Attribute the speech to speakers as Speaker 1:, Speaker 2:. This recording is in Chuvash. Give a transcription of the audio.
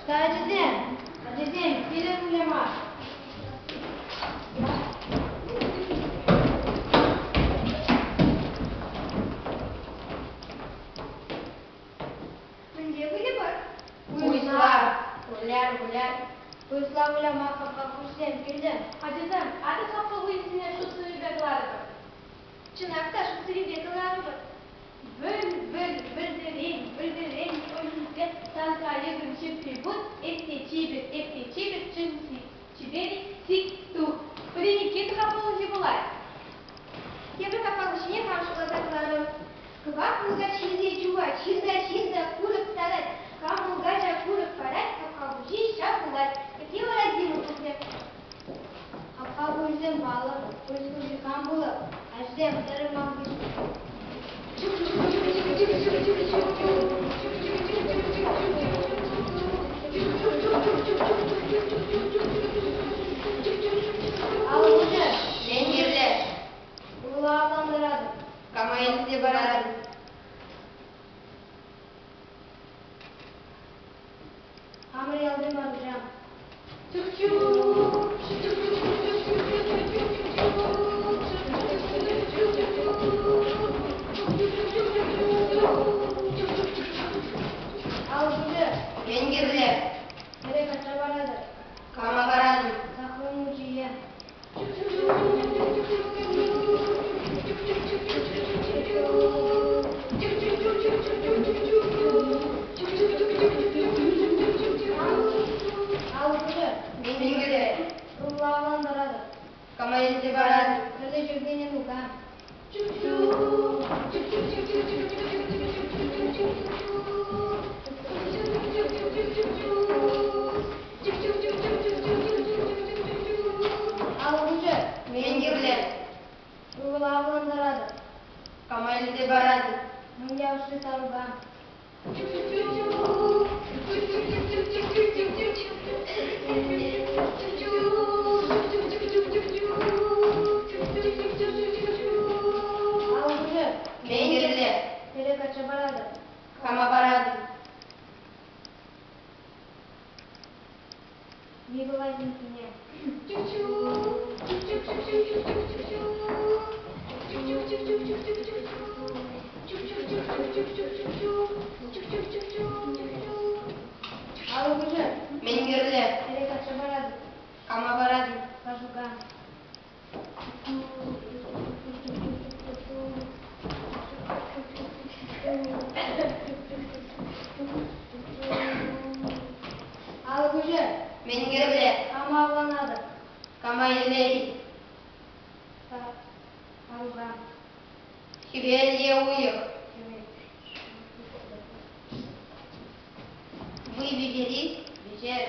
Speaker 1: Ӑҫта ачасем? Ачасем, килӗр выляма.
Speaker 2: Мӗнле выльӑпӑр?
Speaker 1: Пуҫла. Выляр, выляр. Пуҫла выляма хапха куҫсем кирлӗ.
Speaker 3: Ачасем, атьӑр хапха хуҫисене шут сӑввипе кӑларӑпӑр.
Speaker 2: Чӑнах та шут сӑввипе кӑларӑпӑр.
Speaker 3: Вӗл, вӗл, вӗлтӗрен, вӗлтӗрен ӑшӗнче сан кайӑкӑн чӗппи пур, эп те чипер, эп те чипер, чӑн чипер-и, сик тух. Пӗри Никита хапха хуҫи пулать.
Speaker 2: Тепӗр хапха хуҫине хам шутласа кӑларӑм. Кӑвак мулкач ҫилсе чупать, ҫырта ҫырта курӑк татать. Кам мулкача курӑк парать, хапха хуҫи ҫав пулать. Епле вара Дима тухрӗ?
Speaker 1: Хапха хуҫисем паллӑ, пуҫ хуҫи кам пулӑ? Ачасем, тӑрӑр ман хыҫҫӑн. Алӑ уҫӑ.
Speaker 4: Мӗн кирлӗ?
Speaker 1: Ывӑла авлантаратӑп.
Speaker 4: Кама илсе паратӑн?
Speaker 1: Хамӑр ялти Маруҫа. Алӑ уҫӑ.
Speaker 4: Мӗн кирлӗ?
Speaker 1: Хӗре качча паратӑп.
Speaker 4: Кама паратӑн?
Speaker 1: Сахрун мучие. Алӑ уҫӑ.
Speaker 4: Мӗн кирлӗ?
Speaker 1: Ывӑла авлантаратӑп.
Speaker 4: Кама илсе паратӑн?
Speaker 1: Хӗрлӗ ҫӳртене Нинука. Алӑ уҫӑ.
Speaker 4: Мӗн кирлӗ?
Speaker 1: Ывӑла авлантаратӑп.
Speaker 4: Кама илсе паратӑн?
Speaker 1: Мӗн явӑшри Тарука. Алӑ уҫӑ.
Speaker 4: Мӗн кирлӗ?
Speaker 1: Хӗре качча паратӑп.
Speaker 4: Кама паратӑн?
Speaker 1: Микулай Тимккине. Алӑ уҫӑ.
Speaker 4: Мӗн кирлӗ?
Speaker 1: Хӗре качча паратӑп.
Speaker 4: Кама паратӑн?
Speaker 1: Ваҫука. Алӑ уҫӑ.
Speaker 4: Мӗн кирлӗ?
Speaker 1: Кама авланатӑп?
Speaker 4: Кама илетӗн?
Speaker 1: Тарука.
Speaker 4: Хӗвел е уйӑх?
Speaker 1: Хӗвел.
Speaker 4: Вы виберись, вӗҫер.